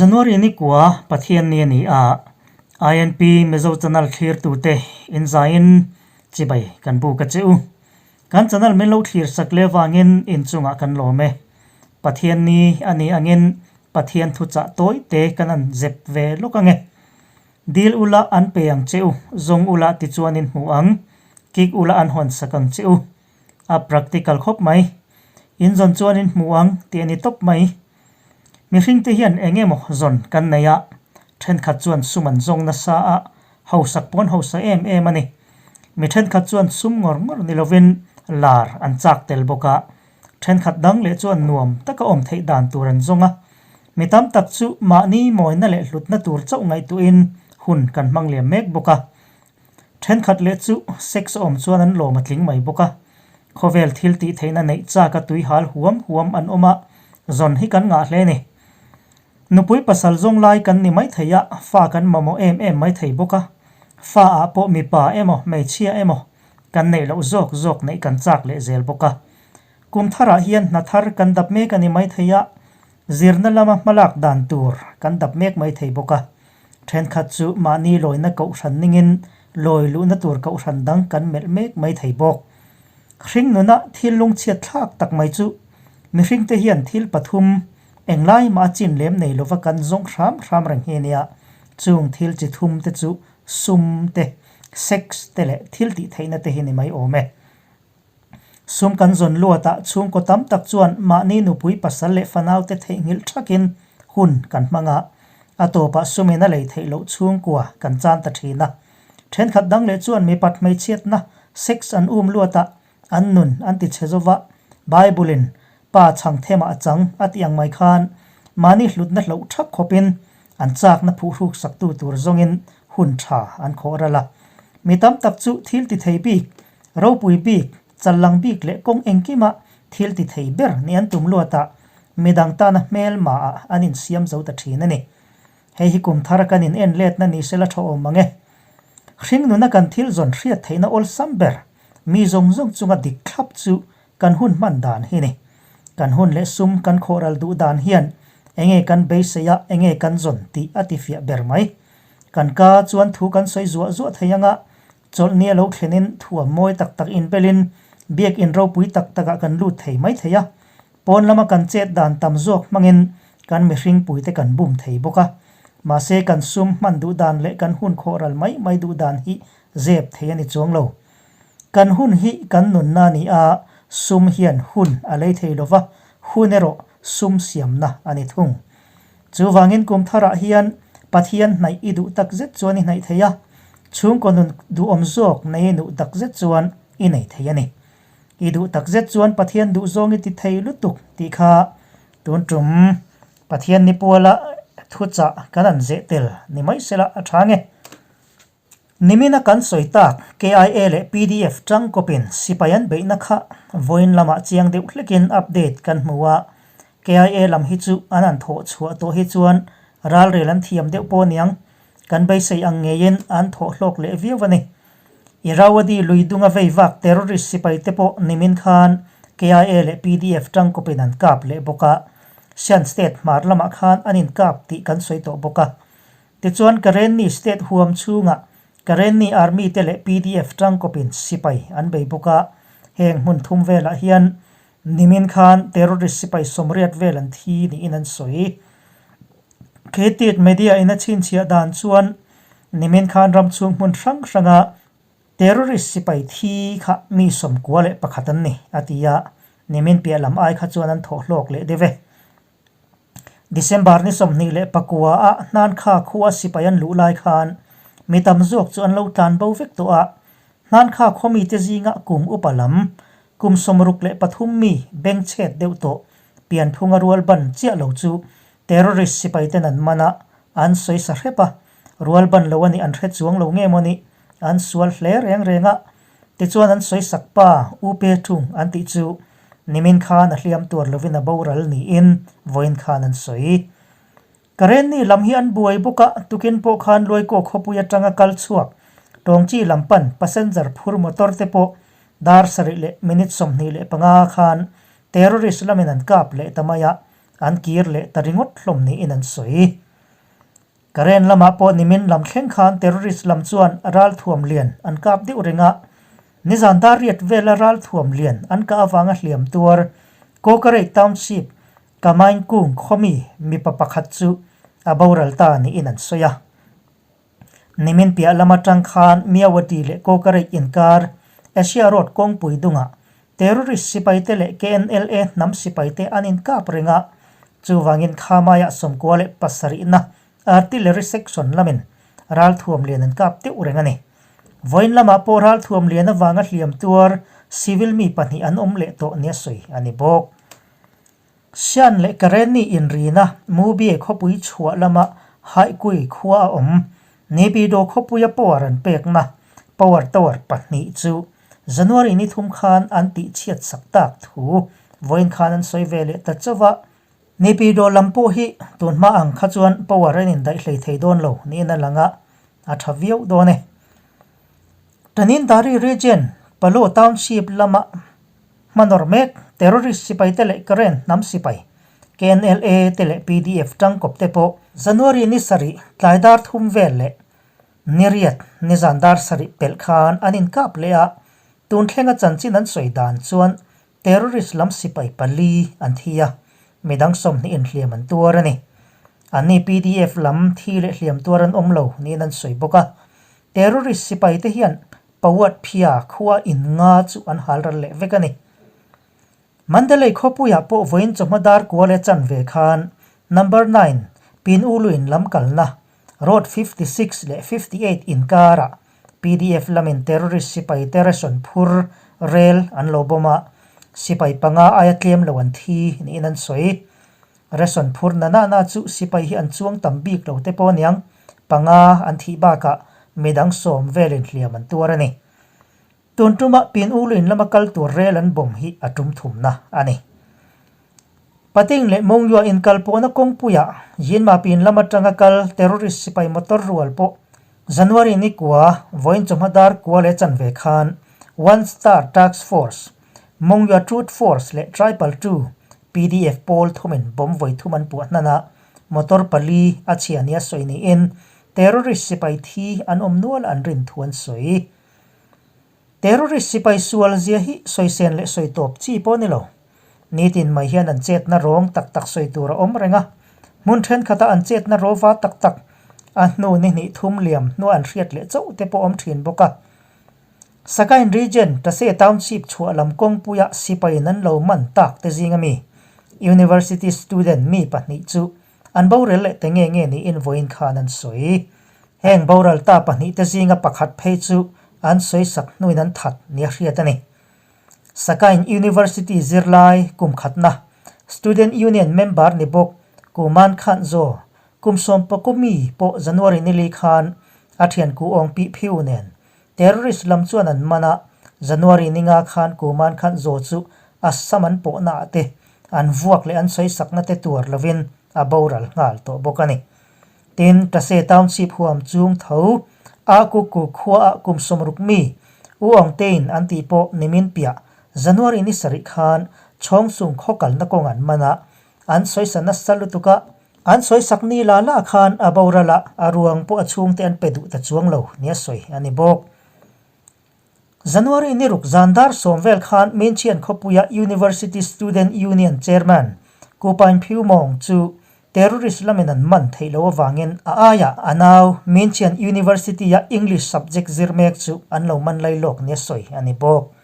January ni kua Pathian ni a ni a, INP Mizo Channel thlirtute inzaiin chibai kan buk a che u. Kan channel min lo thlir sak leh vangin inchungah kan lawm e. Pathian ni a ni angin Pathian thuchah tawi te kan an zep ve lawk ange. Dil ula an pe ang che u, zawng ula tichuan in hmu ang, kik ula an hawn sak ang che u. A practical khawp mai. In zawn chuan in hmu ang tih a ni tawp mai. Mihring te hian eng emaw zawn kan nei a, thenkhat chuan sum an zawng nasa a, hausak pawn hausa em em a ni. Mi thenkhat chuan sum ngawr ngawr ni lovin lar an chak tel bawk a, thenkhat dang leh chuan nuam taka awm theih dan tur an zawng a. Mi tam tak chu mahni mawina leh hlutna tur chauh ngaihtuahin hun kan hmang liam mek bawk a. Thenkhat leh chu sex awm chuan an lawm a tling mai bawk a. Khawvel thil tih theihna neih chaka tui hal huam huam an awm a, zawn hi kan ngah hle a ni. Nupui pasal zawng lai kan ni maithei a, fa kan mamawh em em maithei bawk a. Fa ah pawh mipa emaw hmeichhia emaw kan neih loh zawk zawk neih kan chak leh zel bawk a. Kum tharah hian hna thar kan dap mek a ni maithei a, zirna lama hmalak dan tur kan dap mek maithei bawk a. Thenkhat chu mahni lawina kohhran ningin lawi luhna tur kohhran dang kan melh mek maithei bawk. Hring nuna thil lungchhiat thlak tak mai chu mihringte hian thil pathum Englai mah a chin lem nei lova kan zawng hram hram reng hi ania, chung thil chi thum te chu sum te, sex te leh thil tih theihna te hi ni mai awm e. Sum kan zawn luatah chhungkaw tam tak chuan mahni nupui pasal leh fanau te theihnghilh thakin hun kan hmang a, a tawpah sumin a lei theih loh chhungkua kan chan ta thin a. Thenkhat dang leh chuan mipat hmeichhiatna, sex an um luatah An nun an ti chhe zova, Bible-in Pa chhang themah a chang a tih ang mai khan mahni hlutna hloh thap khawpin an chakna phuhruk saktu tur zawngin hun tha an khawh ral a. Mi tam tak chu thil ti thei bik, ropui bik, challang bik leh kawng engkima thil ti thei ber nih an tum luatah midang tana hmelmaah an insiam zo ta thin a ni. Hei hi kum thar kan in en letna ni sela tha awm ang e. Hring nuna kan thil zawn hriat theihna awlsam ber, mi zawng zawng chunga dik thlap chu kan hun hman dan hi ni. Kan hun leh sum kan khawhral duh dan hian enge kan beisei a, enge kan zawn tih a ti fiah ber mai. Kan ka chuan thu kan sawi zuah zuah thei anga chawlhni a lo thlenin thuam mawi tak tak inbelin biakin ropui tak takah kan lut thei mai thei a. Pawn lama kan chet dan tam zawk hmangin kan mihring puite kan bum thei bawk a. Mahse kan sum hman duh dan leh kan hun khawhral mai mai duh dan hi zep thei a ni chuang lo. Kan hun hi kan nunna a ni a, sum hian hun a lei thei lo va, hun erawh sum siamna a ni thung. Chuvangin kum tharah hian Pathian hnaih i duh tak zet chuan i hnaih thei a, chhungkaw nun duhawm zawk nei i nuh tak zet chuan i nei thei a ni. I duh tak zet chuan Pathian duh zawng i ti thei lutuk tih kha tun tum Pathian ni puala thuchah kan an zeh tel ni mai sela a tha nge. Nimina kan sawi tak KIA leh pdf tangkawpin sipai an beihna kha vawiin lamah chiang deuh hlekin update kan hmu a, KIA lam hi chu an han thawh chhuah tawh hi chuan ralrel an thiam deuh pawh aniang kan beisei ang ngeiin an thawh hlawk leh viau a ni. Irrawaddy lui dunga vei vak terrorist sipai te pawh nimin khan KIA leh pdf tangkawpin an kap leh bawk a, Shan State hmar lamah khan an inkap tih kan sawi tawh bawk a. Tichuan Karenni State huam chhungah Karenni Army te leh pdf tangkawpin sipai an bei bawk a, heng hmun thum velah hian nimin khan terrorist sipai 80 vel an thi niin an sawi. Khetit media in a chhinchhiah dan chuan nimin khan ram chhung hmun hrang hranga terrorist sipai thi kha mi 91 an ni a ti a, nimin piah lam ai kha chuan an thawh hlawk leh deuh e. December ni 29 ah Hnankha khua sipai an luh lai khan mi tam zawk chu an lo tlan bo vek tawh a, Hnankha khaw mite zinga kum upa lam kum 63 mi bengchhet deuh tawh pianphunga rual ban chiah lo chu Terrorist sipai ten an man a, an sawi sa hrep a, rual ban lo a nih an hre chuang lo nge maw ni, an sual hle reng reng a, tichuan an sawi sak pa U Pe Tung an tih chu nimin khan a hliam tuar lovin a boral niin vawiin khan an sawi. Karenni lam hi an buai bawk a, tukin pawh khan Luaikaw khawpui atanga kal chhuak Tawngchi lam pan passenger phur motor te pawh dar sarih leh minute 25 khan terrorist lamin an kap leh ta mai a, An kir leh ta ringawt hlawm niin an sawi. Karen lamah pawh nimin lam thleng khan terrorist lam chuan ralthuam lian an kap deuh reng a, nizan dar riat vela ralthuam lian an kah avanga hliam tuar Kawkarei Township Kamaingkung khawmi mipa pakhat chu a boral ta niin an sawi a. Nimin piah lam atang khan Myawaddy leh Kawkarei inkar Asia Road kawngpui dungah terrorist sipaite leh KNLA hnam sipaite an inkap reng a, chuvangin Khamaiah 97na Artillery Section lamin ralthuam lian an kap deuh reng a ni. Vawiin lamah pawh ralthuam lian avanga hliam tuar civil mi pahnih an awm leh tawh nia sawi a ni bawk. Sian leh Karenni inrina Mubie khawpui chhuah lama Haikui khua a awm. Naypyidaw khawpuia power an pekna power tower pahnih chu January ni thum khan an tihchhiat sak tak thu vawiin khan an sawi ve leh ta chauh a. Naypyidaw lam pawh hi tun hma ang kha chuan power an indaih hlei thei dawn lo niin a lang a, a tha viau dawn e. Tanindari region Palo Township lama Hmanawr mek, terrorist sipai te leh Karen hnam sipai, KNLA te leh pdf tangkawp te pawh January ni sarih tlai dar thum vel leh ni riat nizan dar sarih pelh khan an inkap leh a, tun thlenga chanchin an sawi dan chuan terrorist lam sipai pali an thi a, midang 20 inhliam an tuar a ni. Anni pdf lam thi leh hliam tuar an awm lo niin an sawi bawk a, terrorist sipai te hian Pawat Phia khua in nga chu an hal ral leh vek a ni. Mandalay khawpuiah pawh vawiin chawhma dar kual e chan ve khan Number nine Pin U Luin lam kalna Road 56 leh 58 inkarah pdf lamin terrorist sipai te ration phur rel an lo bawm a, sipai panga aia tlem lo an thi niin an sawi. Ration phur na na na chu sipai hi an chuang tam bik lo te pawh aniang, panga an thih bakah midang sawm velin hliam an tuar a ni. Tun tumah Pin U Luin lama kal tur rel an bawm hi a tum thumna a ni. Pating leh Mongyua inkal pawhna kawngpuiah Yinma Pin lam atanga kal terrorist sipai motor rual pawh January ni kua vawiin chawhma dar kua leh chanve khan One Star Task Force, Mongyua Truth Force leh Tribal Two pdf pawl thumin bomb vawi thum an puah hnan a, motor pali a chhia nia sawi niin terrorist sipai thi an awm nual an rin thu an sawi. Terrorist sipai sual zia hi sawi sen leh sawi tawp chi pawh a ni lo. Nitin mai hian an chetna rawng tak tak sawi tur a awm reng a, hmun thenkhatah an chetna rawva tak tak a hnu ni hnih thum liam hnua an hriat leh chauh te pawh awm thin bawk a. Sagaing Region, Tase Township chhuah lam kawngpuia sipaiin an lo man tak te zing ami University student mi pahnih chu an boral leh te nge nge niin vawiin khan an sawi. Heng boral ta pahnih te zinga pakhat phei chu an sawi sak hnuin an that nia hriat a ni. Sagaing University zirlai kum khatna Student Union member ni bawk Kuman Khanzaw kum sawmpakaw mi pawh January nili khan a thian ku awng pih phiu nen Terrorist lam chuan an man a, January ninga khan Kuman khan zaw chu Assam an pawhna ah te an vuak leh an sawisakna te tuar lovin a boral nghal tawh bawk a ni. Tin, Tase Township huam chung tho a Kuku khua ah kum 60 mi U Aung Tein an tih pawh nimin piah January ni sarih khan Chawngsung khaw kalna kawng an man a, an sawisa nasa lutuk a, An sawisak ni la la khan a boral a, a ruang pawh a chhungte an pe duh ta chuang lo nia sawi a ni bawk. January ni ruk zan dar sawm vel khan Minchian khawpuia University Student Union Chairman Kupain Phiu Mawng chu terrorist lamin an man theih loh avangin a aiah a nau Minchian University-a English subject zir mek chu an lo man lai lawk nia sawi a ni bawk.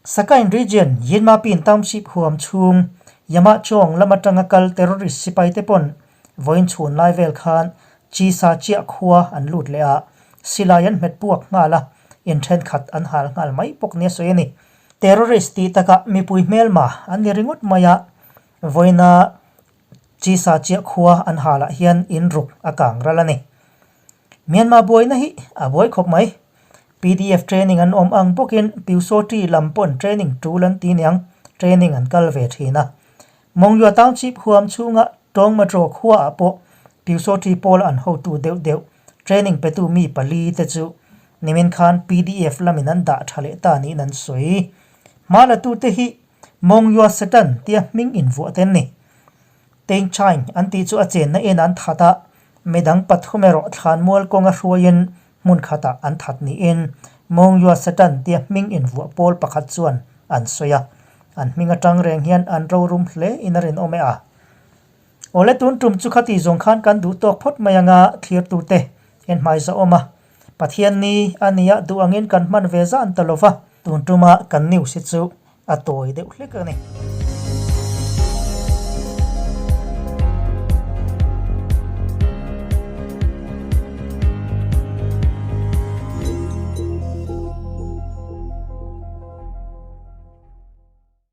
Sakain Region, Yinmapin Township huam chhung, Yamachawng lam atanga kal terrorist sipai te pawn vawiin chhun lai vel khan Chisa chiah khua an lut leh a, silai an hmet puak nghal a, in thenkhat an hal nghal mai bawk nia sawi a ni. Terrorist tih takah mipui hmelma an ni ringawt mai a, vawiina Chisa chiah khua an halah hian in ruk a kang ral a ni. Myanmar buaina hi a buai khawp mai. Pdf training an awm ang bawkin Pyusawṭi lam pawn training tul an ti niang, training an kal ve thin a. Mongyua Township huam chhunga Tawngmatraw khuaah pawh Pyusawṭi pawl an hotu deuh deuh training petu mi pali te chu nimin khan pdf lamin an dah tha leh ta niin an sawi. Hma latute hi Mongyua Satan tia hming invuah te an ni. Tengchain an tih chu a chenna en an that a. Midang pathum erawh thlanmual kawnga hruaiin hmun khatah an that niin Mawngua Satan tia hming invuah pawl pakhat chuan an sawi a. An hming atang reng hian an rorum hle in a rinawm e a. Awle tun tum chu khati zawng khan kan duh tawk phawt mai anga thlirtute en hmaiza awm a. Pathian ni a nia duh angin kan hman ve zan ta lova, tun tuma kan news hi chu a tawi deuh hlek a ni.